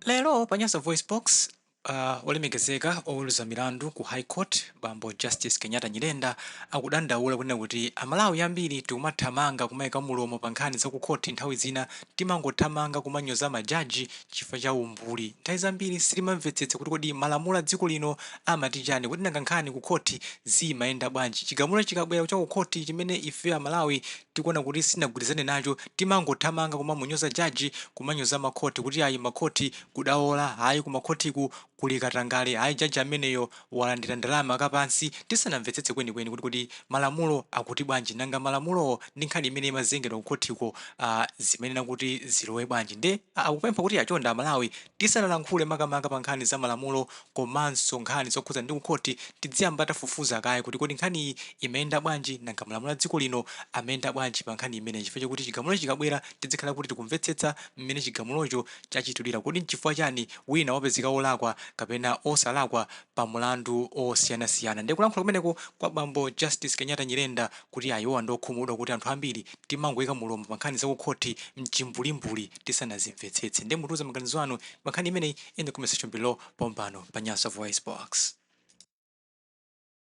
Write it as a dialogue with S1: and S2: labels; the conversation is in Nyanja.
S1: Lero pa Nyasa VoiceBox, olemekezeka oweruza milandu ku High Court, bambo Justice Kenyatta Nyirenda, akudandaula kunena kuti Amalawi ambiri tikumathamanga kumayika mulomo pa nkhani za ku khoti. Nthawi zina timangothamanga kumanyoza majaji chifukwa cha umbuli. Nthawi zambiri sitimamvetsetsa kuti kodi malamulo a dziko lino amati chani, kuti nanga nkhani ku khoti zimayenda bwanji. Chigamulo chikabwera cha ku khoti chimene ife Amalawi tikuona kuti sitinagwirizane nacho, timangothamanga kumamunyoza jaji, kumanyoza makhoti, kuti ayi, makhoti kudaola, ayi, kumakhotiku kuli katangale, ayi, jaji ameneyo walandira ndalama kapansi, tisanamvetsetse kwenikweni kuti malamulo akuti bwanji, nanga malamulowo ndi nkhani imene imazengedwa kukhotiko zimenena kuti zilowe bwanji. Nde akupempha kuti achonde Amalawi, tisanalankhule makamaka pa nkhani za malamulo komanso nkhani zokhuza ndi kukhoti, tidziyamba tafufuza kaye kuti kodi nkhani iyi imayenda bwanji, nanga malamulo a dziko lino amayenda bwanji pa nkhani imeneyi, chifukwa chakuti chigamulo chikabwera tizikhala kuti tikumvetsetsa mmene chigamulocho chachitulira, kuti nchifukwa chani wina wapezeka wolakwa kapena osalakwa pa mulandu osiyanasiyana. Ndiye kulankhula kumeneko kwa bambo Justice Kenyatta Nyirenda kuti ayiwowa ndokhumudwa kuti anthu ambiri timangoyika mulomo pa nkhani zakukhoti mchimbulimbuli tisanazimvetsetse. Ndiye mutiuze maganizo anu pa nkhani imeneyi in the comment section below pompano pa Nyasa Voice Box.